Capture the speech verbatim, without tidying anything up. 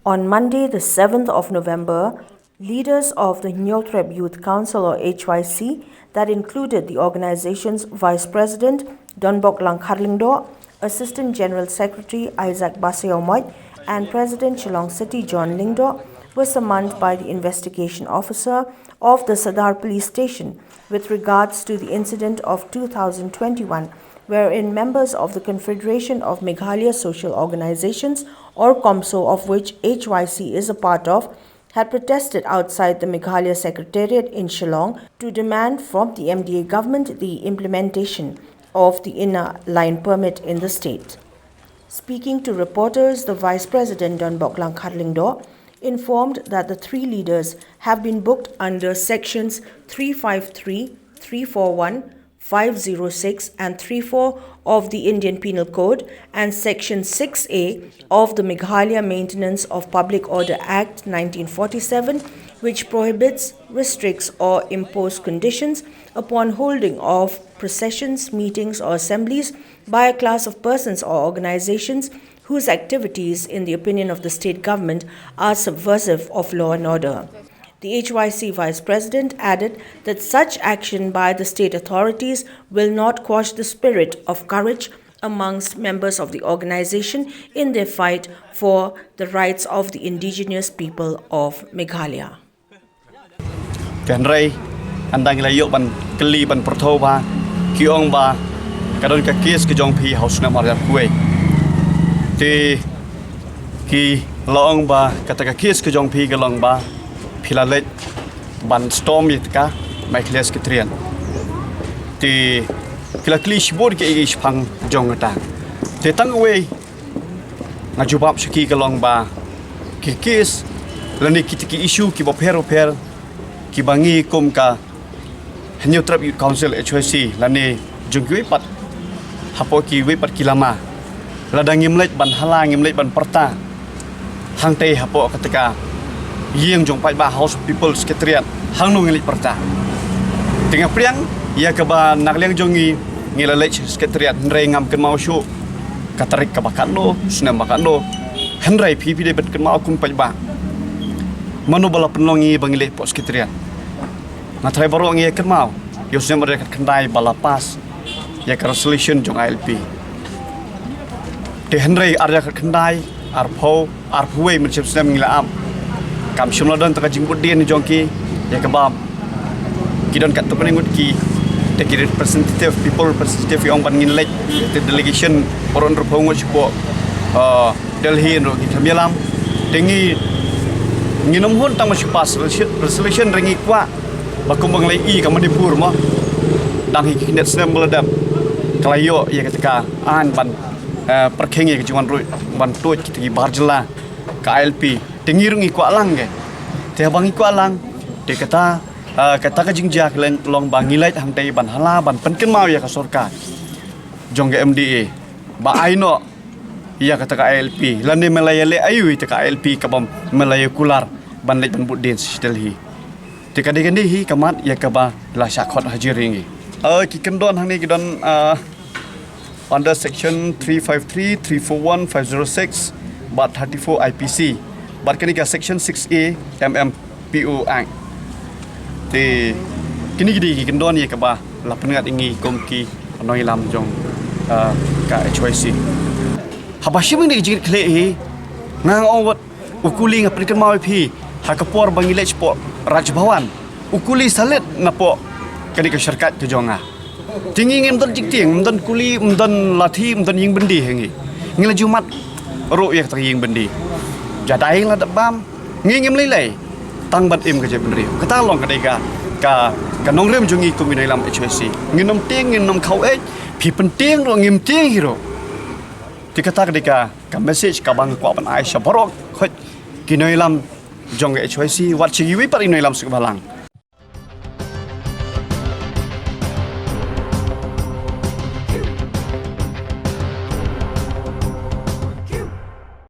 On Monday, the seventh of November, leaders of the Hynñiewtrep Youth Council, or H Y C, that included the organization's Vice President, Donbok Langkar Lyngdoh, Assistant General Secretary, Isaac Basaiawmoit, and President, Shillong City, John Lyngdoh, were summoned by the investigation officer of the Sadar Police Station with regards to the incident of two thousand twenty-one, wherein members of the Confederation of Meghalaya Social Organizations, or COMSO, of which H Y C is a part of, had protested outside the Meghalaya Secretariat in Shillong to demand from the M D A government the implementation of the Inner Line Permit in the state. Speaking to reporters, the Vice President, Donbok Langkar Lyngdoh, informed that the three leaders have been booked under Sections three five three, three four one, five zero six and three four of the Indian Penal Code and Section six A of the Meghalaya Maintenance of Public Order Act nineteen forty-seven, which prohibits, restricts, or imposes conditions upon holding of processions, meetings, or assemblies by a class of persons or organizations whose activities, in the opinion of the state government, are subversive of law and order. The H Y C vice president added that such action by the state authorities will not quash the spirit of courage amongst members of the organization in their fight for the rights of the indigenous people of Meghalaya. Te hynrei, ynda ngi la ïoh ban kylli ban pyrthuh ba, ki ong ba ka don ka case ka jong phi ha u snem ar hajar khatwei. Te ki la ong ba kata ka case ka jong phi ka long ba phi la leit ban stom ïa ka Meghalaya Secretariat. Te ki la kylli shibun ki ïa ki shaphang jong kata. Te tang uwei nga jubab sha ki ka long ba ki case lane kita ki issue kiba pher bapher kiba ngi kum ka Hynñiewtrep Youth Council, H Y C, lane jong kiwei pat hapoh kiwei pat ki lama, lada ngim leit ban hala, ngim leit ban pyrta hangtei hapoh kata ka ïing jong paidbah, House of People Secretariat, hangno ngi leit pyrta? Te nga pdiang ïa kaba na ka liang jong ngi, ngi la leit sha Secretariat, hynrei ngam kynmaw shuh ka tarik kaba katno, snem ba katno. Hynrei phi, phi dei ban kynmaw kum paidbah, mano ba la pynlong ïa ngi ba ngi leit hapoh Secretariat? Nga tharai baroh ngi ïa kynmaw ïa u snem ar hajar khatkhyndai ba la pass ïa ka resolution jong I L P. Te hynrei ar hajar khatkhyndai, arphew, arphew wei mynshem snem ngi la ap. Kam shym la don tang ka jingbud dien jong ki ïa kaba ki don katto katne ngut ki, te ki representative, people representative, ki ong ban ngin leit, te delegation baroh arphew ngut shapoh, uh, Delhi ruh ki kham ïalam. Te ngi, ngin ym hun tang ba shu pass resolution, resolution, hynrei ngi kwah ba kumba ngi la ïohi ka Manipur mo, dang hi ki khyndiat snem ba la dep, ka la ïoh ïa kata ka aiñ ban, eh, pyrkhing ïa ka jingwan ruh ban tuid kita ki bar jylla ka I L P. Te ngi ruh ngi kwah lang ke. Te haba ngi kwah lang, te kata, eh, kata ka jingjia ka long ba ngi leit hangtei ban hala ban pynkynmaw ïa ka sorkar jong ka M D A ba ai noh ïa kata ka I L P, lane me la ïaleh aïu ïa kata ka I L P kaba me la ïa kular ban leit ban bud dien sha Delhi. Te ka dei kane hi ka mat ïa kaba la shah khot hajar ïa ngi. Eh, ki kyndon hangne ki don, eh, under section three five three, three four one, five zero six bad thirty-four I P C bad kane ka section six A M M P O Act. Te kine ki dei ki kyndon ïa kaba la pynngat ïa ngi kum ki nongïalam jong, ah, ka H Y C. Haba shim ïa kine ki jingkitkhlieh hi, nga ong wat u kuli, nga pynkynmaw ïa phi, ha ka por ba ngi leit shapoh Raj Bhavan, u kuli sa leit napoh kane ka shortcut ka jong nga. Te ngi ngim don jingtieng, ym don kuli, ym don lathi, ym don ïing byndi ha ngi. Ngi la ju mad ruh ïa kata ka ïing byndi. Jadai la dep bam, ngi ngim lei lei tang ban im ka jaitbynriew. Kata long ka dei ka, ka, ka nongrim jong ngi kum ki nongïalam H Y C. Ngin ym tieng, ngin ym khaw eit, phi pyntieng ruh, ngim tieng hi ruh. Te kata ka dei ka, ka message kaba nga kwah ban ai sha baroh khoit ki nongïalam jong ka H Y C, wat sha kiwei pat ki nongïalam suk balang.